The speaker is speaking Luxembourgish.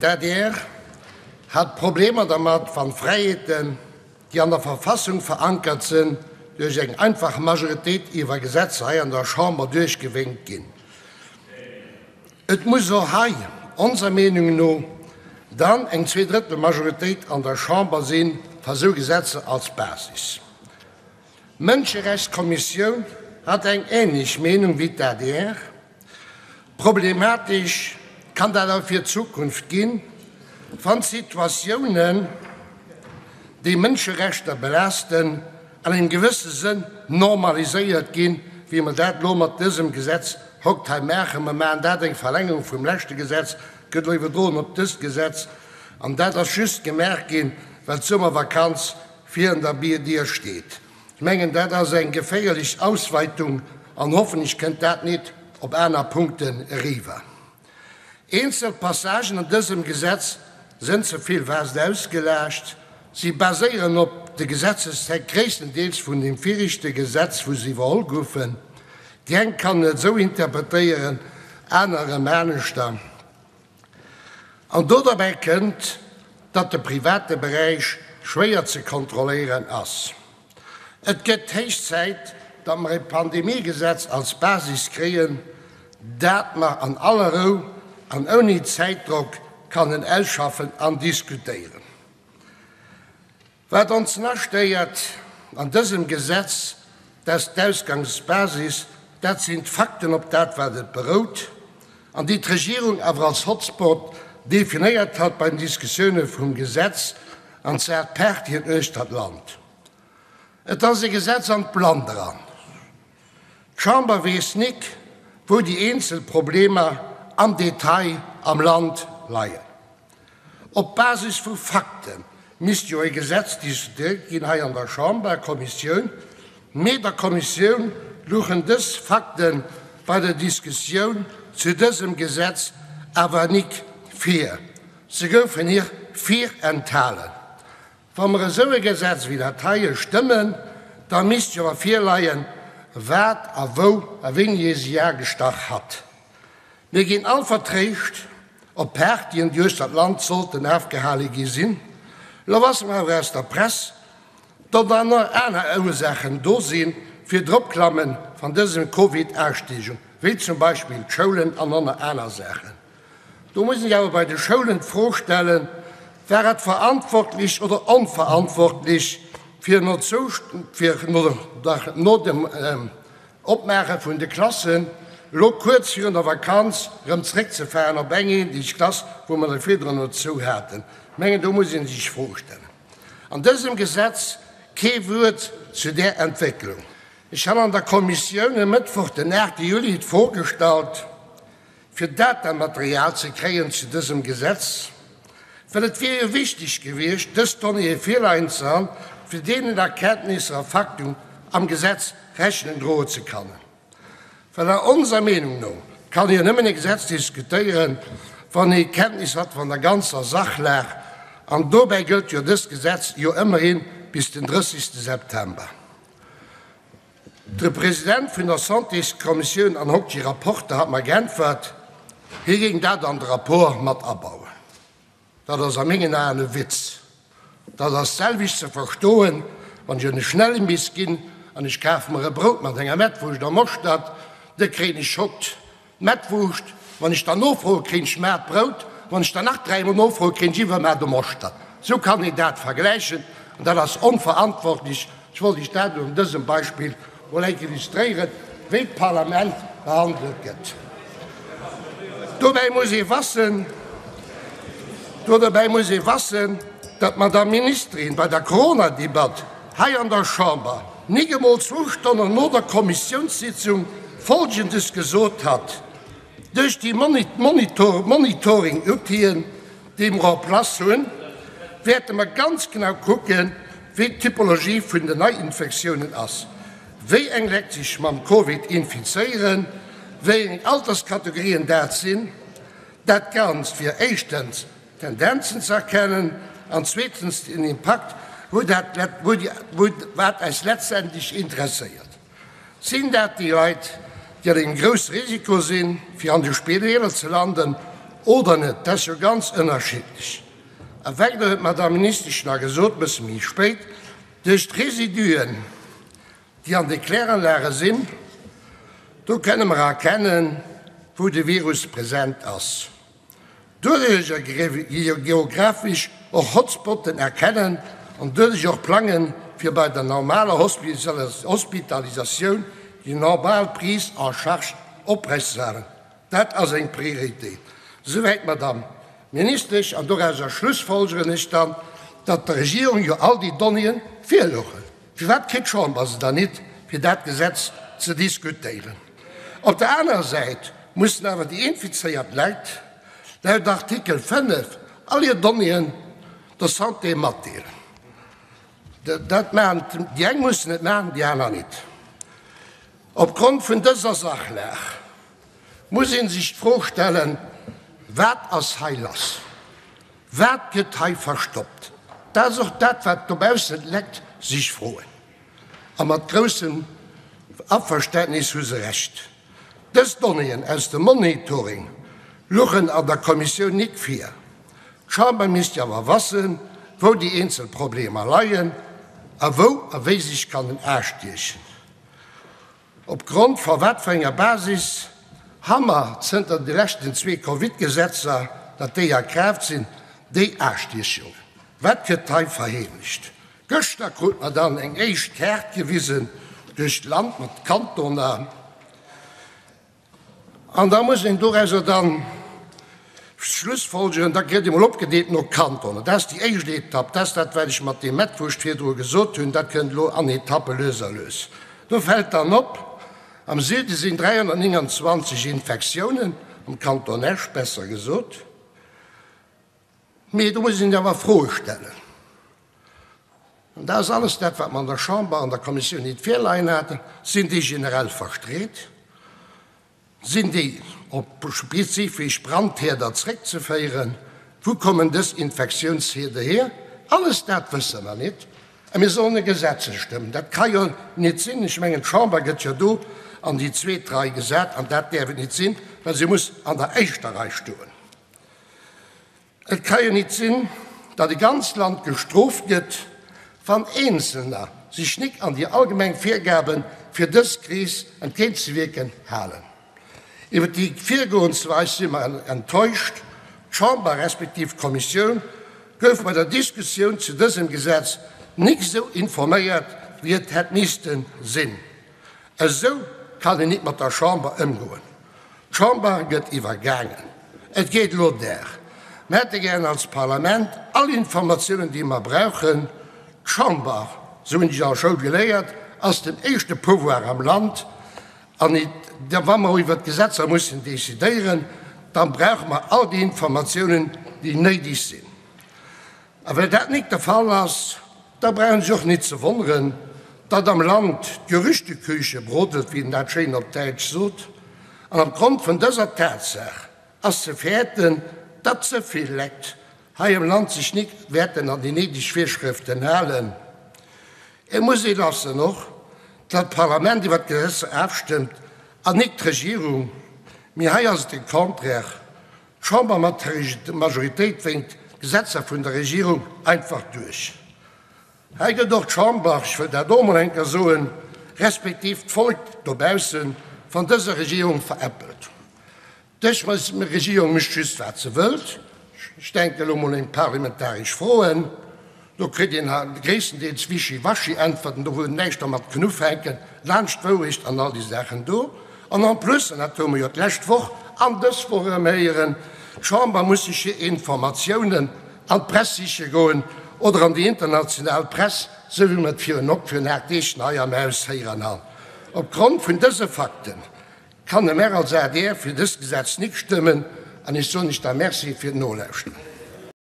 D'adr hat Problemer dermat, wann Fräiheeten, déi an der Verfassung verankert sinn, duerch eng einfach Majoritéit iwwer Gesetzer hei an der Chamber duerchgewénkt ginn. Et muss och hei, onser Meenung no, dann eng Zweedrëttelmajoritéit an der Chamber sinn, fir esou Gesetzer als Basis. D'Mënscherechtskommissioun hat eng ähnlech Meenung wéi d'ADR. Problematesch kann dat awer fir d'Zukunft ginn, wann Situatiounen, déi Mënscherechter belaasten, an engem gewësse Sënn normaliséiert ginn, wéi mer dat elo mat dësem Gesetz haut hei maachen. Mer maachen dat eng Verlängerung vum leschte Gesetz, gëtt elo iwwerdroen op dëst Gesetz, an dat ass just gemaach ginn, well d'Summervakanz virun der Dier steet. Ech mengen, dat ass eng geféierlech Ausweitung an hoffentlech kënnt dat nit op aner Punkten eriwwer. Eenzel Passagen an dësem Gesetz sënn ze vill vast ausgelaascht. Si baséieren op de Gesetzestext gréisstendeels vun deem viregte Gesetz, wou se iwwerholl goufen. Déi eng kann et esou interpretéieren, aner erëm aneschter. An do derbäi kënnt, datt de private Beräich schwéier ze kontrolléieren ass. Et gëtt héich Zäit, datt mer e Pandemiegesetz als Basis kréien, dat mer an aller Rou an ouni Zäitdrock kannen ausschaffen an diskutéieren. Wat ons nach stéiert an dësem Gesetz, dat ass d'Ausgangsbasis, dat sinn d'Fakten, op dat wat et berout, an déi d'Regierung awer als Hotspot definéiert hat bei den Diskussioune vum Gesetz, an zwar d'Partyen uechter d'Land. Et ass e Gesetz an d'Blannt eran. D'Chamber weess nik, wou déi eenzel Problemer am Detail am Land leien. Op Basis vu Fakte misst jo e Gesetz diskutéiert ginn hei an der Chamberkommissioun, mee der Kommissioun luchen dës Fakte bei der Diskussioun zu dësem Gesetz awer nik vir, se goufen hir virenthalen. Wa mer esou e Gesetz wéi dat heie stëmmen, da misst jo awer virleien, wat a wou a wéini ee si agestach hat. Mir ginn all vertréischt op Partyen, déi uechter d'Land sollten afgehale gi sinn. Lo wasse mer awer aus der Press, datt aner aner Ursaachen do sinn fir d'Eropklamme van dësem Covid-Asteegung, wéi zum Beispill d'Schoulen an aner aner Saachen. Do muss ech awer bei de Schoulen d'Fro stellen, War et verantwortlich oder onverantwortlich, fir no no dem Opmaache vun de Klassen elo kuerz virun der Vakanz erëm zréckzefahren op eng eenzeg Klass, wou mer se virdrun elo zou haten. Ech mengen, do muss ee sech Froe stellen. An dësem Gesetz kee Wuert zu där Entwécklung. Ech han an der Kommissioun e Mëttwoch, den 8 Juli, d'Fro gestallt, fir Datamaterial ze kréien zu dësem Gesetz, well et wier jo wichteg gewiescht, dës Donnéeë virleien ze han, fir deenen Erkenntnisser a Fakten am Gesetz Rechnung droe ze kannen. Well a onser Meenung no kann ee jo nëmmen e Gesetz diskutéieren, wann ee Kenntnis hat van der ganzer Sachlag, an dobäi gëllt jo dëst Gesetz jo ëmmerhin bis den 30. September. De President vun der Santéskommissioun an hoktje Rapporter hat mer geäntwert, hie géing dat an de Rapport mat abauen. Dat ass a mengen Aen e Witz. Dat ass d'selwecht ze verstoen, wann ech un e Schnellimbiss ginn an ech kafe mer e Brout mat enger Mettwurscht a Moschtert, da kréien ech hokt Mettwurscht, wann ech dann nofroe kréien ech maat Brout, wann ech dann nach dräimol nofroe kréien ech iwwermaat e Moschtert. Esou kann een dat vergläichen an dat ass onverantwortlech. Ech wollt Iech dat un dësem Beispill mol enk illustréieren, wéi d'Parlament behandelt gëtt. Dobäi muss ee wassen, dobäi muss ee wassen, datt d'Madame Ministerin bei der Coronadebatt hei an der Chamber nik emol zwou Stonnen no der Kommissiounssitzung Folgendes gesot hat, Duerch déi Monitoring-Outile, déi mer en place hunn, wäerte mer ganz genau kucken, wéi d'Typologie vun den Neiinfektiounen ass, wéi eng Lekt sech mam Covid infizéieren, wéi eng Alterskategorien dat sinn. Dat Ganzt fir éischtens Tendenzen ze erkennen an zweetens den Impakt, wou dat, wou, wat eis letztendlech interesséiert. Sinn dat déi Leit, déi an engem grousse Risiko sinn, fir an de Spideeler ze landen? oder net, dat ass jo ganz ënnerschiddlech. A weider huet d'Madame Ministesch nach gesot, e bësse méi spéit, Duerch d'Residuen, déi an de Kläranlage sinn, do kënne mer erkennen, wou de Virus present ass. Doduercher geographesch och Hotspotten erkennen an doduerch och plangen, fir bei der normaler Hospitalisatioun déi normal Prise en charge oprechtzeerhalen. Dat ass eng Prioritéit. Souwäit d'Madame Ministesch. An dorauser schlussfolgeren ech dann, datt der Regierung jo all déi Donnéeën virlouchen. Firwat kritt d'Chamber se dann nit, fir dat Gesetz ze diskutéieren? Op der anerer Säit mussen awer déi infizéiert Leit laut Artikel 5 all hir Donnéeën der Santé matdeelen. Dat maachen déi eng mussen et maachen, déi aner nit. Opgrond vun dëser Sachlag muss ee sech d'Fro stellen, Wat ass hei lass? Wat gëtt hei verstoppt? Dat ass och dat, wat dobaussen d'Lekt sech froen. A mat groussem Averständnis hu se Recht. Dës Donnéeën aus dem Monitoring luchen an der Kommissioun nik vir. D'Chamber misst jo awer wassen, wou déi eenzel Problemer leien a wou a wéi sech kann en astiechen. Op Grond va wat fir enger Basis ha mer zënter de leschten zwee Covid-Gesetzer, datt déi a Kraaft sinn, déi Astiechungen? Wat gëtt hei verheemlecht? Gëschter krut mer dann eng éischt Kaart gewisen duerch d'Land mat Kantoner. An da muss een dorauser dann schlussfolgeren, da gëtt emol opgedeelt no Kantonen. Dat ass déi éischt Etapp, dat ass dat, wat ech mat deem Mettwurscht virdru gesot hunn, dat kënnt elo an Etappe lues a lues. Do fält dann op, am Süde sinn 329 Infektiounen, am Kanton Esch besser gesot. Mee do muss een awer Froe stellen. An dat ass alles dat, wat mer an der Chamber, an der Kommissioun nit virleien haten. Sinn déi generell verstreet? Sinn déi op spezifesch Brandhierder zréckzeféieren? Wou kommen dës Infektiounshierder hier? Alles dat wësse mer nit. A mir sollen e Gesetz stëmmen. Dat ka jo nit sinn. Ech mengen, d'Chamber gëtt jo do an déi zweet Rei gesat. An dat däerf et nit sinn, well se muss an der éischter Rei stoen. Et ka jo nit sinn, datt e ganzt Land gestrooft gëtt, wann Eenzelner sech nik an déi allgemeng Virgaben, fir dës Kris entgéintzewierken, halen. Iwwer déi Virgoensweis si mer enttäuscht. D'Chamber respektiv d'Kommissioun gouf bei der Diskussioun zu dësem Gesetz nik esou informéiert, wéi et hätt misste sinn. Esou kann een nit mat der Chamber ëmgoen. D'Chamber gëtt iwwergaangen. Et geet elo där. Mer hätte gären als Parlament all Informatiounen, déi mer brauchen. D'Chamber, esou hunn ech an der Schoul geléiert, ass den éischte Pouvoir am Land. An wa mer iwwer d'Gesetzer mussen decidéieren, da brauche mer all déi Informatiounen, déi néideg sinn. A well dat nik de Fall ass, da brauch een sech och nit ze wonneren, datt am Land d'Gerüchteküche brodelt, wéi een dat schéin op Däitsch sot. An op Grond vun dëser Tatsaach ass ze fäerten, datt ze vill Lekt hei am Land sech nik wäerten an déi néideg Virschrëften halen. Et muss ee lassen och, datt d'Parlament iwwer d'Gesetzer afstëmmt an nik d'Regierung. Mee hei ass et de Contraire, D'Chambermajoritéit wénkt d'Gesetzer vun der Regierung einfach duerch. Hei gëtt och d'Chamber, ech wëll dat och emol eng Kéier soen, respektiv d'Volk dobausse van dëser Regierung veräppelt. Dës Regierung mécht just wat se wëllt. Ech denken elo emol un d'parlamentaresch Froen. Do kritt een gréisstendeels wischi-waschi Äntwerten, do wou een näischt dermat kann ufänken, laanscht d'Wourecht an all déi Saachen do. An en plus, an dat hu mer jo d'lescht Woch an dës Woch erëm héieren, d'Chamber muss sech hir Informatiounen an d'Press siche goen oder an déi international Press, esou wéi mer et virun op virun 8 Deeg hei am Haus héieren han. Opgrond vun dëse Fakten kann de mer als adr fir dëst Gesetz nik stëmmen an ech soen lech da Merci fir d'Nolauschteren.